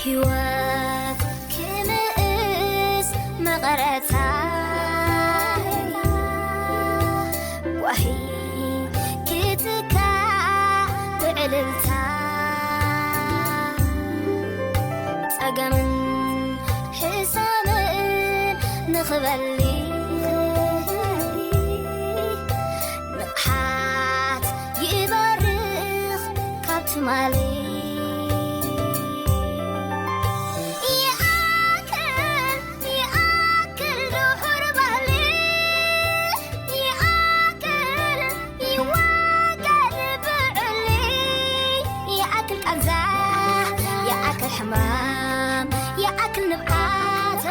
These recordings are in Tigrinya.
ህይወት ክምእስ መቐረታ ዋሂ ክትካ ብዕልልታ ጸገምን ሕሳምን ንኽበሊ ንቕሓት ይበርኽ ካብ ትማሊ። ይኣክል፣ ይኣክል ድሑር ባህሊ፣ ይኣክል፣ ይዋገድ ብዕሊ፣ ይኣክል ቃንዛ፣ ይኣክል ሕማም፣ ይኣክል ንብዓት፣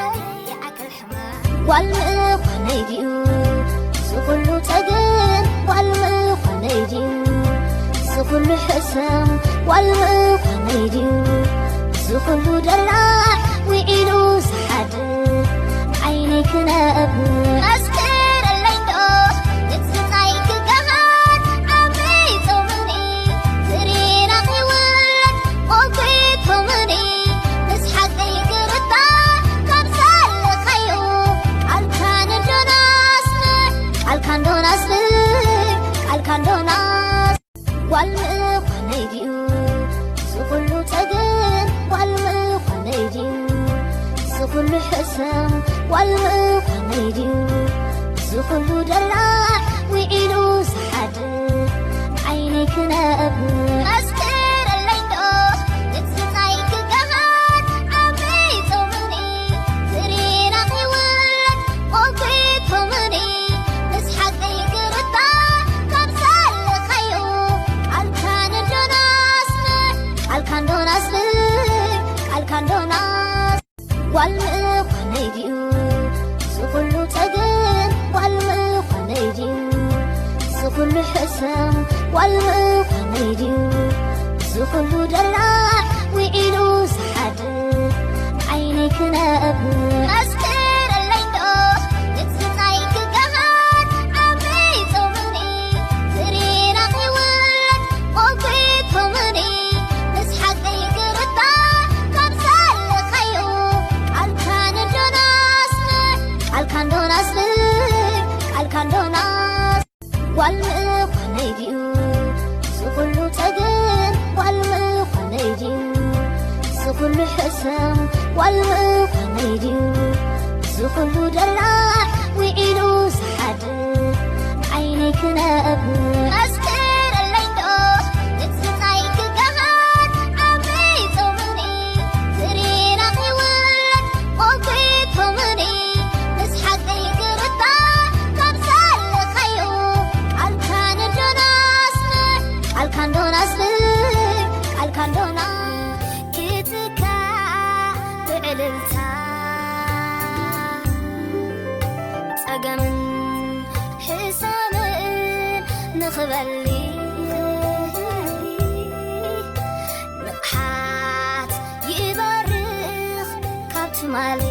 ይኣክል ሕማም። ጓል ምዃነይ ድዩ ዝኹሉ ጸገም? ጓል ምዃነይ ድዩ ዝኹሉ ሕሰም? ጓል ምዃነይ ድዩ ዝኹሉ ደላዕ ውዒሉ ዝሓድር? ዓይነይ ክነብ መስክረለይ እንዶ፣ ንጽጻይ ክገሃድ ዓበይ ጾምኒ፣ ዝሪና ክውለድ ቆልኩ ቶምኒ፣ ምስ ሓቀይ ክርታ ካብ ዘለኻዮ፣ ቃልካ ንዶናስ፣ ቃልካ ንዶናስ፣ ቃልካ ንዶናስ። ጓል ምዃነይ ድዩ ዝኹሉ ጸገም? ጓል ምዃነይ ድዩ ዝኹሉ ሕሰም? ጓል ምዃነይ ድዩ ዝኹሉ ደላዕ ውዒሉ ዝሓድር? ዓይነይ ክነብ መስክረለይ እንዶ፣ ንጽጻይ ክገሃድ ዓበይ ጾምኒ፣ ዝሪና ክውለድ ቆልኩ ቶምኒ፣ ምስ ሓቀይ ክርታ ካብ ዘለኻዮ፣ ቃልካ ንዶናስ፣ ቃልካ ንዶናስ፣ ቃልካ ንዶናስ። ጓል ምዃነይ ድዩ ዝኹሉ ጸገም? ጓል ምዃነይ ድዩ ዝኹሉ ሕሰም? ጓል ምዃነይ ድዩ ዝኹሉ ደላዕ ውዒሉ ዝሓድር? ዓይነይ ክነብ መስክረለይ እንዶ፣ ንጽጻይ ክገሃድ ዓበይ ጾምኒ፣ ዝሪና ክውለድ ቆልኩ ቶምኒ፣ ምስ ሓቀይ ክርታ ካብ ዘለኻዮ፣ ቃልካ ንዶናስ፣ ቃልካ ንዶናስ፣ ቃልካ ንዶናስ። ጓል ምዃነይ ድዩ ዝኹሉ ጸገም? ጓል ምዃነይ ድዩ ዝኹሉ ሕሰም? ጓል ምዃነይ ድዩ ዝኹሉ ደላዕ ውዒሉ ዝሓድር? ዓይነይ ክነብ መስክረለይ እንዶ፣ ንጽጻይ ክገሃድ ዓበይ ጾምኒ፣ ዝሪና ክውለድ ቆልኩ ቶምኒ፣ ምስ ሓቀይ ክርታ ካብ ዘለኻዮ፣ ቃልካ ንዶናስ፣ ቃልካ ንዶናስ፣ ቃልካ ንዶናስ። ክትካ ብዕልልታ ጸገምን ሕሳምን ንኽበሊ ንቕሓት ይበርኽ ካብ ትማሊ።